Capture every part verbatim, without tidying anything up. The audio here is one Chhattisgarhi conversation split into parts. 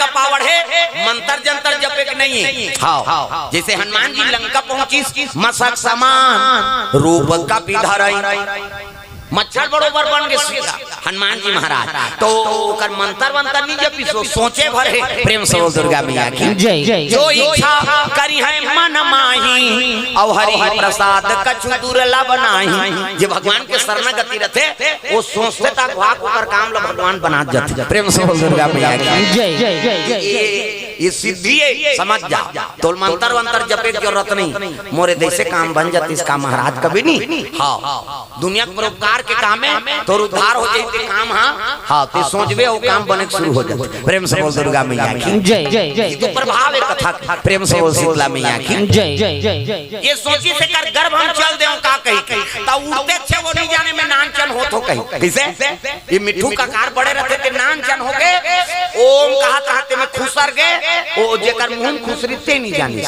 पावड़ हे, मंतर जंतर जपे के नहीं हे। हाँ, जैसे हनुमान जी लंका पहुंचिस, मसक समान रूप कपि धरई, मच्छर बरोबर बन के सीधा हनुमान जी महाराज। तो ओकर मंतर वंतर नहीं जपिस, सोचे भर हे। प्रेम से बोल दुर्गा मैया की। जय। जो इच्छा करिहैं मन माही, अवहरी प्रसाद कछु दुर्लभ नाही। जे भगवान के शरणागति रथे, वो सोचते तक वाक ओकर काम ला भगवान बना जाथे। प्रेम से बोल दुर्गा मैया की। जय। ये, ये सिद्धि हे, समझ जा। तोल मंतर वंतर जपे के जरूरत नहीं, मोरे जैसे काम बन जातिस का महाराज कभी नहीं। हाँ, दुनिया के परोपकार के काम हे, तोर उद्धार हो जाए के काम। हाँ, हाँ, ते सोचबे, वो काम बने के शुरू हो जाए। प्रेम से बोल दुर्गा मैया की। जय। ये तो प्रभाव हे कथा के। प्रेम से बोल शीतला मैया की। जय। ये सोचिस एकर गर्भ हम चल देव का कही के। त उठते छे वो नहीं जाने में नान चन होत हो कही। कैसे? ये मिट्ठू कका बड़े रथे ते नान चन हो के ओम कहत रहते में खुसर गे, ओ जेकर मुंह में खुसरी ते नहीं जानिस।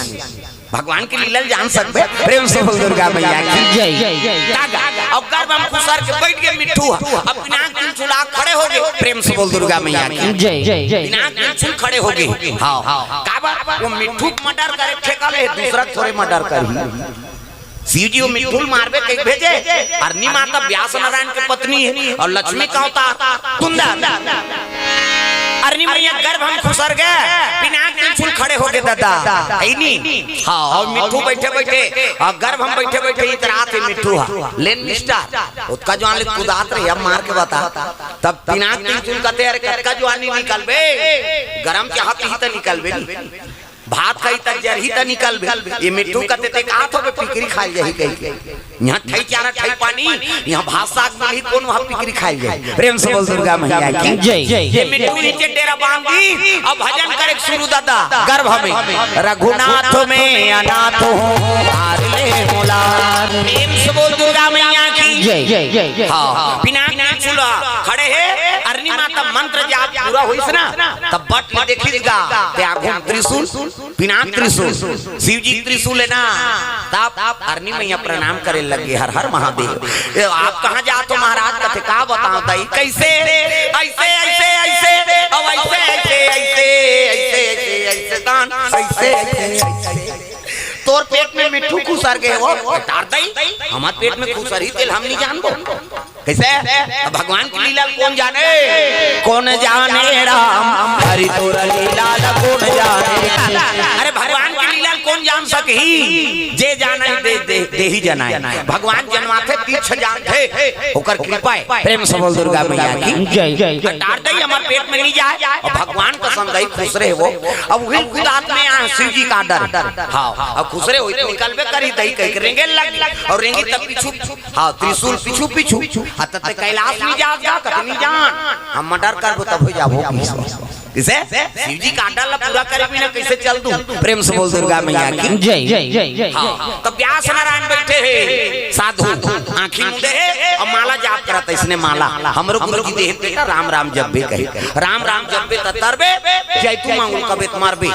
भगवान के लीला ल जान सकबे। प्रेम से बोल दुर्गा मैया की। जय। का गा? अब गर्भ में खुसर के बैठ गे मिट्ठू, अब पिनाक त्रिशूल खड़े हो गे। प्रेम से बोल दुर्गा मैया की। जय। पिनाक त्रिशूल खड़े हो गे। हाँ, हाँ। काबर? वो मिट्ठू के मर्डर करे ठेका ले, दूसरा के थोरे मर्डर करही। शिव जी वो मिट्ठू ल मारबे कहि भेजे, अरनी माता व्यास नारायण के पत्नी हे अउ लक्ष्मी का अवतार। तुंदा अरनी मैया गर्भ में खुसर गे, पिनाक त्रिशूल खड़े हो गे दादा। हे नी? हाँ, अउ मिट्ठू बैठे बैठे, अउ गर्भ में बैठे बैठे इतरात हे मिट्ठू हा। लेन मिस्टर, ओतका जुआन ले कुदात रहे, अब मार के बता। तब पिनाक त्रिशूल कथे, अरे कतका जुआनी निकलबे, गरम चाह पीही त निकलबे नी। भात खाही त जरही त निकलबे। ये मिट्ठू कथे ते का थोबे पिकरी खाय जाही कहि के। इहाँ ठई चारा ठई पानी, इहाँ भात साग मिलही कोन वहाँ पिकरी खाय जाही। प्रेम से बोल दुर्गा मैया की। जय। ये मिट्ठू नीचे डेरा बांध दी, अब भजन करे शुरू दादा। गर्भ में रघुनाथ में अनाथ हूँ, हार ले मोला। प्रेम से बोल दुर्गा मैया की। जय। हाँ, पिनाक त्रिशूल खड़े हे, अरनी माता मंत्र जाप पूरा होइस ना, तब बट ले देखिस गा, ते आगू त्रिशूल पिनाक त्रिशूल, शिव जी के त्रिशूल हे ना, तब अरनी मैया प्रणाम करे लगे, हर हर महादेव। ए, आप कहाँ जात हो महाराज? कथे का बताओ दाई, कैसे? ऐसे, ऐसे, ऐसे, अब ऐसे, ऐसे, ऐसे, ऐसे, ऐसे, ऐसे दान, ऐसे, ऐसे, ऐसे। तोर पेट में मिट्ठू खुसर गे हो, डार दाई, हमार पेट में खुसर ही तेल हम नहीं जानबो। कैसे? अब भगवान की लीला ल कोन जाने? कोन जाने राम हरि तोर लीला ल कोन जाने? अरे भगवान की लीला ल कोन जान सकही? जे जाने दे, दे, देही जनाए। भगवान जनवाथे तीर्थ जानथे, ओकर कृपा हे। प्रेम से बोल दुर्गा मैया की। जय। डार दई हमार पेट में नहीं जाए, अउ भगवान कसम दई खुसरे हो। अब वही खुद आत्मा हे शिव जी का डर। हाँ, अब खुसरे हो निकलबे करी दई कहि के रेंगे लग, अउ रेंगी तब पीछू हाँ, त्रिशूल पीछू पीछू, आ तते कैलाश में जात जा, कतनी जान, हम मर्डर करबो तब हो जाबो किसे? किसे? शिव जी का आडर ला पूरा करे बिना कैसे चल दूं? प्रेम से बोल दुर्गा मैया की। जय। हाँ, तब व्यास नारायण बैठे हे, साधु, आँखी मूंदे हे, अउ माला जाप करत हे, इसने माला, हमरो गुरु जी देहे बेटा, राम राम जपबे कहे, राम राम जपबे त तरबे, जय तू मांगू कबे त मरबे।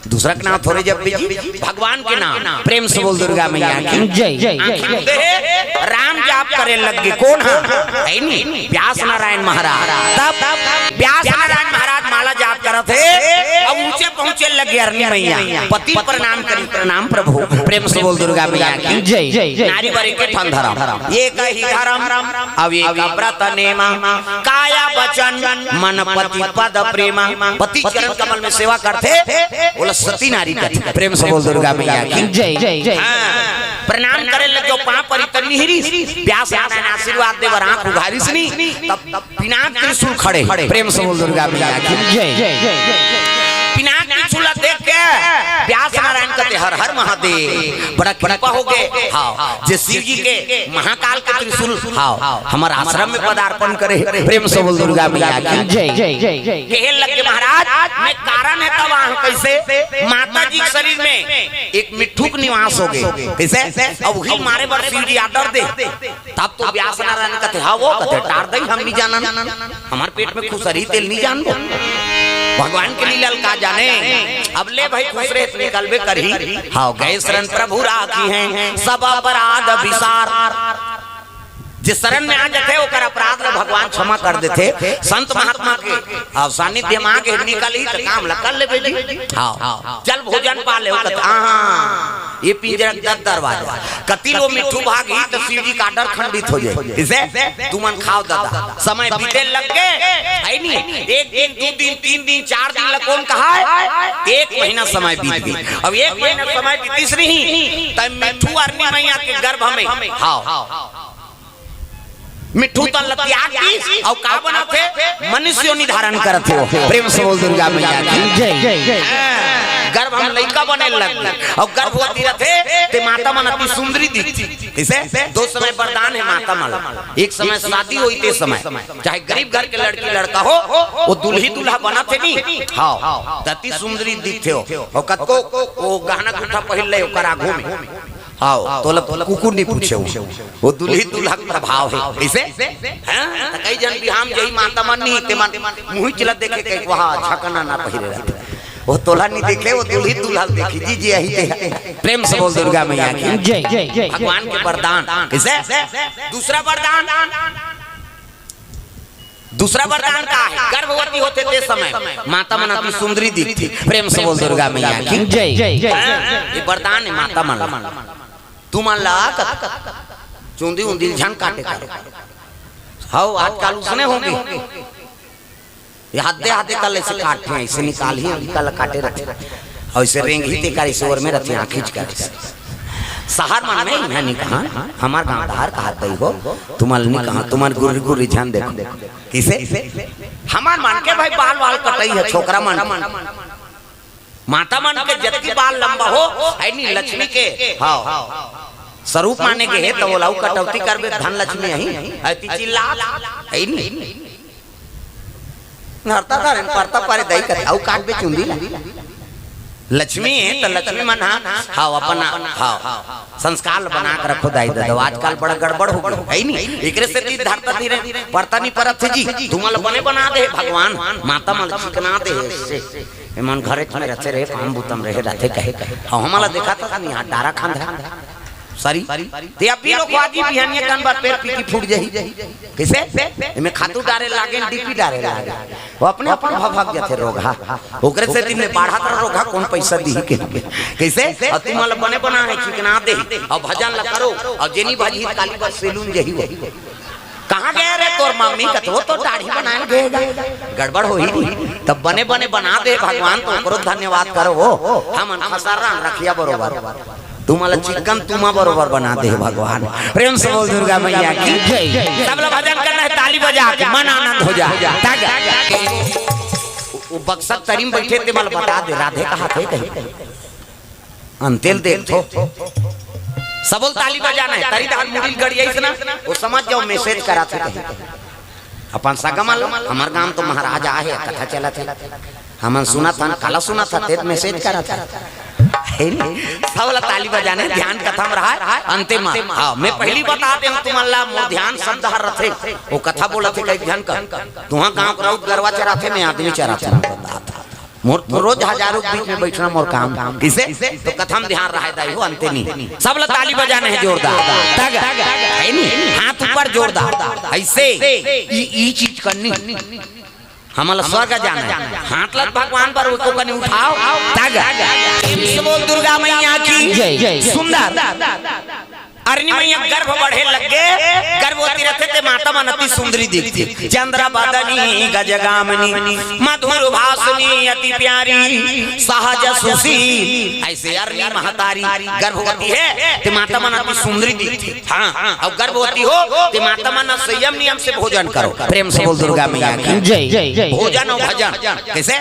दूसरा के नाम थोरे जपबे जी, भगवान के नाम। प्रेम से बोल दुर्गा मैया की। जय। आँखी मूंदे हे, राम जाप करे लग गे। कोन हा? हे नी, व्यास नारायण महाराज। तब व्यास नारायण महाराज माला जाप करत हे, अब ऊंचे पहुंचे लग गे अरनी मैया। पति प्रणाम करी, प्रणाम प्रभु। प्रेम से बोल दुर्गा मैया की। जय। नारी बर एके ठन धरम, एकही धरम, अब एक व्रत नेमा, काया वचन मन पति पद प्रेमा। पति चरण कमल में सेवा करथे, ओला सती नारी कथे। प्रेम से बोल दुर्गा मैया की। जय। हाँ, प्रणाम करे लग गे, पाँव परी त निहरिस, व्यास नारायण आशीर्वाद दे बर आँख उघारिस नी, तब पिनाक त्रिशूल खड़े। प्रेम से बोल दुर्गा मैया की। जय। पिनाक त्रिशूल देख के व्यास नारायण कथे, हर हर महादेव, बड़ा कृपा हो गे। हाँ, जे शिव जी के महाकाल के त्रिशूल, हाँ, हमर आश्रम में पदार्पण करे। प्रेम से बोल दुर्गा मैया की। जय। कहे लग गे महाराज, मैं कारण हे तब आए हंव। कैसे? माता जी के शरीर में एक मिट्ठू के निवास हो गे। कैसे? अब वही मारे बर शिव जी आडर दे। तब तो व्यास नारायण कथे, हाँ वो कथे, टार दई, हम नहीं जानन, हमार पेट में खुसरी तेल नहीं जानबो। भगवान के लीला ल का जाने। अब ले भाई खुसरे त निकलबे करही। हाँ, गए शरण प्रभु राखिहैं, सब अपराध बिसार। जे शरण में आ जाथे, ओकर अपराध ल भगवान क्षमा कर देथे। संत महात्मा के, अउ सानिध्य में आके निकलही त काम ल कर लेबे जी। हाँ, चल भोजन पा ले, ओ कथे, हाँ, ये पिंजरा के दस दरवाजा। कति ले मिट्ठू भागही त सीढ़ी का डर खंडित हो जाय। इसे तुमन खाव ददा, समय बीते लग गे, है नी? एक दिन, दू दिन, तीन दिन, चार दिन ल कोन कहाय? एक महीना समय बीत गे। अब एक महीना समय बीतिस नहीं, त मिट्ठू अरनी मैया के गर्भ में, हाँ, मिट्ठू तन ल त्याग दिस, अउ का बनत हे? मनुष्य योनि धारण करत हे। प्रेम से बोल दुर्गा मैया की जय। हाँ, गर्भ में लइका बने लग गे, अउ गर्भवती रथे ते माता मन अति सुंदरी दिखथे। कइसे? दो समय वरदान हे माता मन ल। एक समय शादी होही ते समय, चाहे गरीब घर के लड़की लड़का हो, वो दुल्ही दुल्हा बनत हे नी, हाँ, त अति सुंदरी दिखथे हो। अउ कतको वो गहना गुट्ठा पहिर ले ओकर आगू में, हाँ, तोला कुकुर नहीं पूछे हो, वो दुल्ही दुल्हा के प्रभाव हे। कइसे? हाँ? त कई झन बिहाव म जाही माता मन नहीं, ते मन मुहिच ल देखे कहे, वाह, झकना ना पहिरे रथे। वो तोला नहीं देखे, वो दुल्ही दुल्हा ल देखही जी, जे आही ते। प्रेम से बोल दुर्गा मैया की जय। भगवान के वरदान। कइसे? दूसरा वरदान, दूसरा वरदान का हे? गर्भवती होथे ते समय माता मन अति सुंदरी दिखथे। प्रेम से बोल दुर्गा मैया की जय। हाँ, ये वरदान हे माता मन ला। तुमन ला चुंदी उंदी ल झन काटे करो। हव, आजकल उसने होगे। ये हाथे हाथे कल अइसे काटथे, अइसे निकालही, अभी कल काटे रथे। अउ अइसे रेंगही ते कर अइसे ओर में रथे, आँखी च कर अइसे। सहर मन में इहाँ नहीं कहा, हमर गाँव डहर कहात दई हो, तुमन नहीं कहा, तुमन गुर्री गुर्री झन देखो। कइसे? हमर मन के भाई बाल वाल कटई हे, छोकरा मन। माता मन के जतकी बाल लंबा हो, है नी लक्ष्मी के, हाँ, स्वरूप माने गे हे, त ओला अउ कटौती करबे, धन लक्ष्मी अही, अति चिल्ला, है नी? नरता धरे, परता परे दई कथे, अउ काटबे चुंदी ला। लक्ष्मी हे, त लक्ष्मी मन हा, हाँ, अपन, हाँ, संस्कार ल बना के रखो दाई ददा। आजकल बड़ा गड़बड़ हो गे, है नी? एकरे सेती धरता धीरे, परता नहीं परत हे जी, तुमन ल बने बना दे हे भगवान, माता मन ल चिकना दे हे, से एमन घरेच में रथे रे, काम बुता म रहे रथे कहे। अउ हमन ला देखत हस नहीं, हाथ डारा खांधा। सरी। ते अभी लोग बाजी बिहानिया कान बार पेड़ पीकी फूट जाही। कइसे? एमे खातू डारे लागे, डीपी डारे लागे। वो अपने अपन भभक जाथे रोगहा। ओकरे सेती में बाढ़त रह रोगहा, कोन पैसा दिही के। कइसे? अउ तुमन ला बने बना हे, चिकना दे। अउ भजन ला करो। अउ जेनी भजही काली बर सेलून जाही वो। कहाँ गे रे तोर मम्मी? कथे वो तो दाढ़ी बनाए गे गा। गड़बड़ होही नहीं। तब बने बने बना दे भगवान, तो ओकरो धन्यवाद करो वो। हमन खसर राम रखिया बरोबर। तुमन ला चिकन तुमा बरोबर बना दे भगवान। प्रेम से बोल दुर्गा मैया की जय। सब ला भजन करना हे, ताली बजा के मन आनंद हो जा। तग। वो बक्सा तरी म बइठे ते मन ला बता दे, राधे कहाथे कहीं। अंते ल देखथो। सबो ल ताली बजाना हे, तरी डहर मुड़ी ल गड़ियाइस ना, वो समझ जाओ message कराथे कहीं। अपन सगा मन ल, हमर गाँव तो महाराज आहे, कथा चलत हे। हमन सुनत हन, काला सुनत हन, ते message करत हे। हे नी? सब ला ताली बजाना हे, ध्यान कथा म रहा, अंते म। हाँ, मैं पहिली बता देहूँ तुमन ला, मोर ध्यान सब डहर रथे। वो कथा बोलत हे कई झन कर। तुँहर गाँव के राउत गरवा चराथे, मैं आदमी चराथों। मोर तो रोज हजारों के बीच में बइठना मोर काम। कइसे? तो कथा म ध्यान रहे दाई हो, अंते नहीं। सब ला ताली बजाना हे जोरदार। तग। है नी? हाथ ऊपर जोरदार। अइसे। ई, ई चीज करनी। हमन ला स्वर्ग जाना हे। हाथ ला भगवान बर एको कनी उठाव। तग। प्रेम से बोल दुर्गा मैया की जय। सुंदर। अरनी मैया गर्भ बढ़े लग गे, गर्भवती रथे ते माता मन अति सुंदरी दिखथे। चंद्र बदनी गजगामिनी, मधुर भाषिणी अति प्यारी, सहज सुशील। अइसे अरनी महतारी गर्भवती हे, ते माता मन अति सुंदरी दिखथे। हाँ, अउ गर्भवती हो, ते माता मन संयम नियम से भोजन करो। प्रेम से बोल दुर्गा मैया की जय। भोजन अउ भजन। कइसे?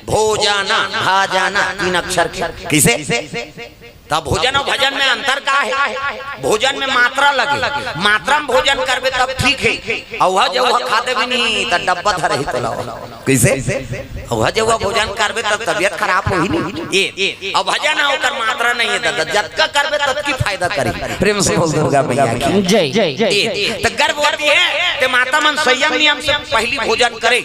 भोजन, भाजन, तीन अक्षर के। कइसे? त भोजन अउ भजन में अंतर का हे? भोजन में मात्रा लगे, मात्रा में भोजन करबे तब ठीक हे। अउ हा जब हा खाबे भी नहीं, त डब्बा धरही तोला। कइसे? अउ हा जब हा भोजन करबे तब तबियत खराब होही नहीं। ए, अउ भजन हे, ओकर मात्रा नहीं हे ददा, जतका करबे ततकी फायदा करही। प्रेम से बोल दुर्गा मैया की जय। ए, त गर्भवती हे, ते माता मन संयम नियम से पहिली भोजन करे।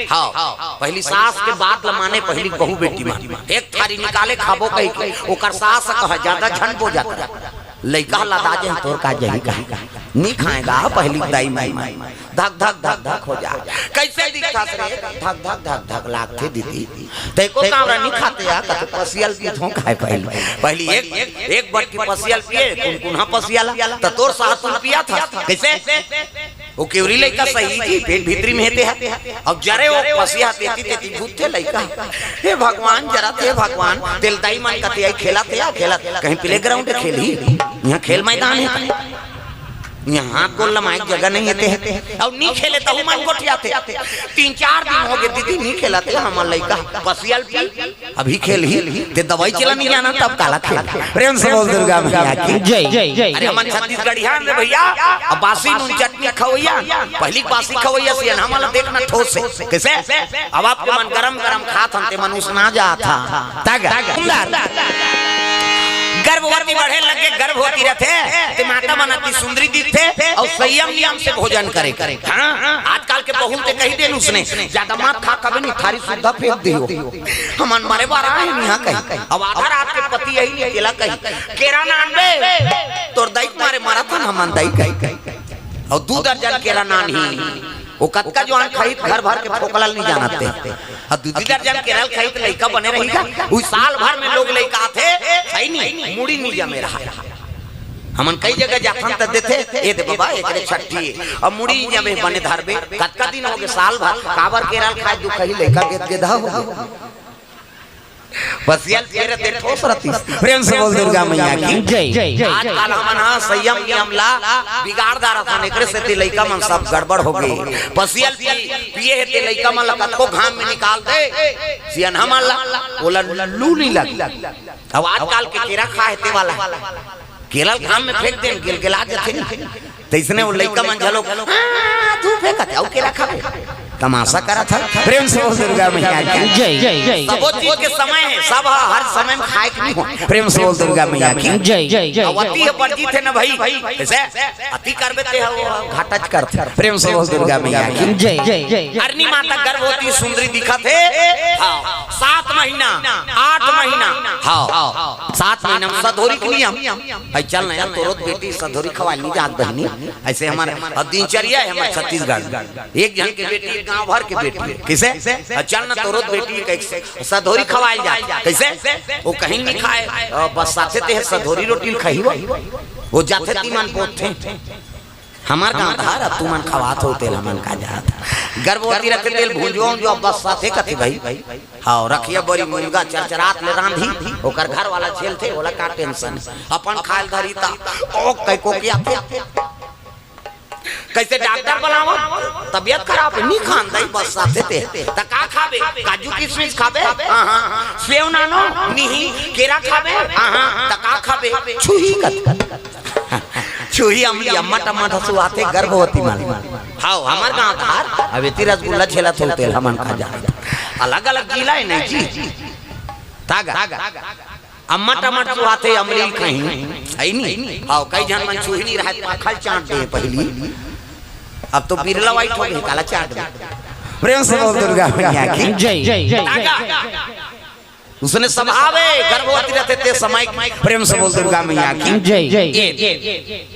हाँ, पहिली सास के बात ल माने, पहिली बहू बेटी मन। एक थारी निकाले खाबो कहिके, ओकर सास कहा, "ज्यादा झन बो जात रहा। लइका ह लदा जे तोर का जही कहा।" नी खाएगा, पहली दाई माई माई। धक धक धक धक हो जा। कैसे दिखता रे? धक धक धक धक लागथे दीदी। ते को कांवरा नी खाते या, कते पसियल की थों खाए पहली। पहली एक, एक बट की पसियल पिए, कुनकुना पसियल, त तोर साथ तू पिया था। कैसे? वो केवरी लइका सही थी, पेट भीतरी में हेते है। अब जरे वो पसिया तेती तेती भूत थे लइका। हे भगवान, जरा थे भगवान, तेल दाई मन कते आई खेला थे या खेला, कहीं प्लेग्राउंड खेली, यहाँ खेल मैदान है। यहाँ हाथ गोल लमाए के जगह नहीं हेते है। अब नी खेले तहु मन गोठियाथे। तीन चार दिन हो गए दीदी नी खेला थे हमार लइका। पसियल पी, अभी खेल ही, ते दवाई चला नहीं जाना तब काला खेल। प्रेम से बोल दुर्गा मैया की। जय। अरे हमन छत्तीसगढ़िया रे भैया, अब बासी नून चटनी खवैया, पहली बासी खवैया से हमन ला देखना ठोस से। कैसे? अब आपके मन गरम गरम खात हन ते मन उसना जात हा। तग सुंदर। गर्भवती बढ़े लगे, गर्भवती रथे, ते माता मन अति सुंदरी दिखथे, और संयम नियम से भोजन करे। हाँ, आजकल के बहू ते कही देन उसने, ज्यादा मत खा, कभी नहीं थारी सुद्धा फेंक दियो। हमन मरे बर आए हैं यहाँ कहीं। अब आधा रात के पति यही नहीं केला कहीं, केरा नान बे, तोर दई के मारे मरत हन हमन दई कहीं। और दू दर्जन केरा नान ही, वो कतका जुआन खाही घर भर के फोकला नहीं जानते। और दू दू दर्जन केरा खाही तो लइका बने रहेगा। उस साल भर में लोग लइका आथे, है नहीं, मुड़ी नहीं जमे रहा। हमन कई जगह जाथन त देथे, ए दे बाबा, एकरे छट्ठी। अब मुड़ी जमे बने धरबे, कतका दिन हो गए, साल भर, काबर केरा ल खाए, दुखही लइका गेद गेदा हो। बसियल तेरे ते ठोस रहती। प्रेम से बोल दुर्गा मैया की। जय। आजकल हमन हा संयम नियम ला बिगाड़ डारत हन, एकरे सेती लइका मन सब गड़बड़ हो गए। बसियल पी-, पिए हे ते लइका मन ला कतको घाम में निकाल दे, सियनहा मन ला, ओला लू नहीं लगे। अब आजकल के केरा खाए ते वाला, केरा ल घाम में फेंक देन, गिलगिला जथे नहीं। तइसने वो लइका मन घलो, "हाँ, धूप हे," कथे, "अउ केरा खाबे?" तमाशा करत हन। प्रेम से बोल दुर्गा मैया की। जय। सबो चीज के समय है, सब ह-, हर समय में खाए के नहीं हो। प्रेम से बोल दुर्गा मैया की। जय। अउ अति ह बरजी थे न भाई, जैसे अति करबे ते ह वो घाटा च करथे। प्रेम से बोल दुर्गा मैया की। जय। अरनी माता गर्भवती सुंदरी दिखत हे। हाँ, सात महीना, आठ महीना। हाँ, सात महीना में सधोरी के नियम। भाई चल ना यार, तोरो बेटी सधोरी खवाए नहीं जात बहिनी। ऐसे हमारे, अब दिनचर्या है हमारे छत्तीसगढ़ में। एक जन के बेटी, एक गांव भर के बेटी है। किसे? अब चल ना तोरो बेटी के सधोरी खवाए जात। कैसे? वो कहीं नहीं खाए, अ, बस साथे ते सधोरी रोटी खाही वो। वो जाथे ती मन पोथे। हमार गांव धार, अब तुमन खवात हो तेल हमन का जात। गर्भवती रखे तेल भुंजवा उंजवा बस साथे कथे भाई। हाँ, रखिया बरी मुनगा चरचरात ले रांधी, ओकर घर वाला झेलथे, ओला का टेंशन। अपन खाए ल धरी ता, ओ कई को किया थे। कैसे डॉक्टर बुलावो? तबियत खराब है, नहीं खान दई बस साथे ते। त का खाबे? काजू किशमिश खाबे? हाँ, हाँ। सेव नानो? नहीं। केरा खाबे? हाँ, हाँ। त का खाबे? छुही कत। छुही अमली अम्मा टम्मा धसुआथे गर्भवती मन। हाव, हमर गांव धार, अब एती रसगुल्ला झेलत हो तेल हमन का जात। अलग-अलग जिला है नहीं जी। तागा। अम्मा टम्मा धसुआथे अमली कहीं, है नहीं? हाव, कई झन मन छुही नहीं रहत, पाखल चाट दे पहली। अब तो बिरला वाइट हो गई, काला चाट दे। प्रेम से बोल दुर्गा मैया की। जय। तागा। उसने स्वभाव है, गर्भवती रहते ते समय। प्रेम से बोल दुर्गा मैया की। जय। ये।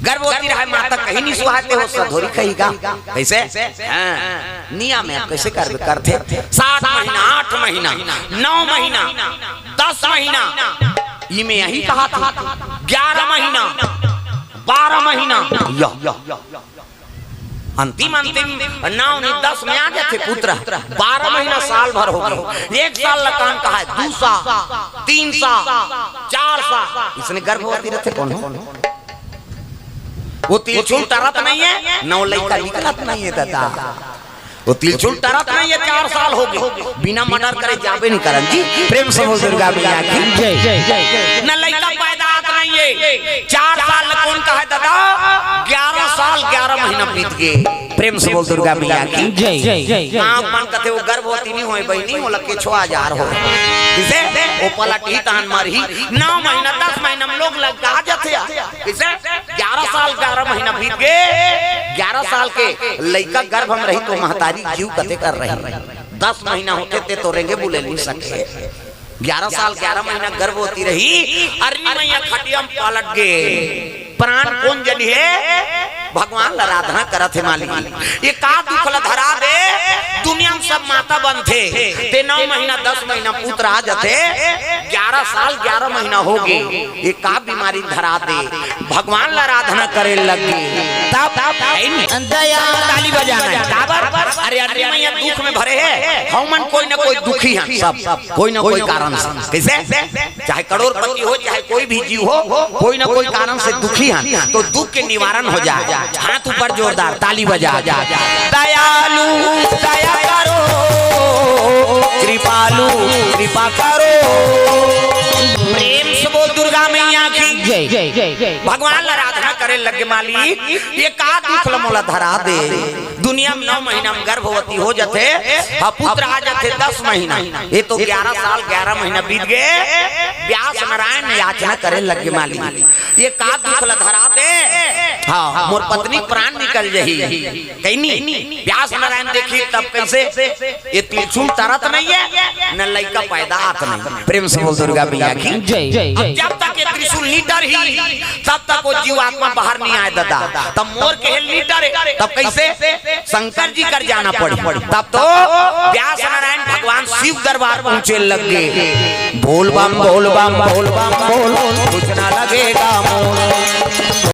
गर्भवती रहे माता कहीं नहीं सुहाते हो, सधोरी कही का। कैसे? हाँ। नियम है, कैसे कर, करते? सात महीना, आठ महीना, नौ महीना, दस महीना, इमे यही कहा था, ग्यारह महीना, बारह महीना, यह, यह, यह। अंतिम, अंतिम नौ नहीं, दस में आ जाथे पुत्र। बारह महीना, साल भर हो गए। एक साल लकान कहा है, दू साल, तीन साल, चार साल। इसने गर्भवती रहते कौन हो? वो तिलछुल टरत नहीं है, नौ लइका निकलत नहीं है दादा। वो तिलछुल टरत नहीं है, चार साल हो गए, बिना मर्डर करे जाबे नहीं करन जी। प्रेम से बोल दुर्गा मैया की। जय। न लइका पैदा आत नहीं है, चार साल कौन कहा है दादा, ग्यारह साल ग्यारह महीना बीत गए। प्रेम से बोल दुर्गा मैया की। जय। आप मन कथे वो गर्भवती नहीं होए बहिनी, वो लगे छो हजार हो। किसे? वो पलट ही तहन मर ही। नौ महीना, दस महीना में लोग लग आ जाते हैं। किसे? ग्यारह साल ग्यारह महीना बीत गए। ग्यारह साल के लइका गर्भ में रही तो महतारी जीव कते कर रही। दस महीना होते ते तो रेंगे बुले नहीं सके। ग्यारह साल ग्यारह महीना गर्भवती रही, अरनी मैया खटिया में पलट गए। प्राण कोन जनिहे? भगवान ल आराधना करत हे मालिक। ये का दुख ल धरा दे? दुनिया म सब माता बनथे, ते नौ महीना, दस महीना पुत्र आ जथे, ग्यारह साल, ग्यारह महीना होगे, ये का बीमारी धरा दे? भगवान ल आराधना करे लग गे। तब दया ताली बजाना हे। काबर? अरे, अरे, मैया दुख में भरे हे, हमन कोई ना कोई दुखी हन सब, कोई ना कोई कारण से। कइसे? चाहे करोड़पति हो, चाहे कोई भी जीव हो, कोई ना कोई कारण से दुखी हन, तो दुख के निवारण हो जाए। हाथ ऊपर जोरदार, ताली बजा। दयालु दया करो, कृपालु कृपा करो। प्रेम से बोल दुर्गा मैया की जय। भगवान ल आराधना करे लग गे, मालिक, ये का दुख ल मोला धरा दे? दुनिया म नौ महीना म गर्भवती हो जथे, हा पुत्र आ जथे दस महीना, ये तो ग्यारह साल ग्यारह महीना बीत गे। व्यास नारायण याचना करे लग गे, मालिक, ये का दुख ल धरा दे? हाँ, मोर पत्नी प्राण निकल जही। कहीं नहीं, व्यास नारायण देखही तब कइसे? ये त्रिशूल तरत नइ हे, न लइका पैदा आत नइ हे। प्रेम से बोल दुर्गा मैया की जय। अब जब तक ये त्रिशूल नइ टरही, तब तक वो जीवात्मा बाहर नइ आय ददा। तब मोर कहे ल नइ टरे, तब कइसे? शंकर जी कर जाना पड़ी। तब तो व्यास नारायण भगवान शिव दरबार पहुंचे लग गे। बोल बम बोल बम बोल बम बोल, कुछ ना लगेगा मोल।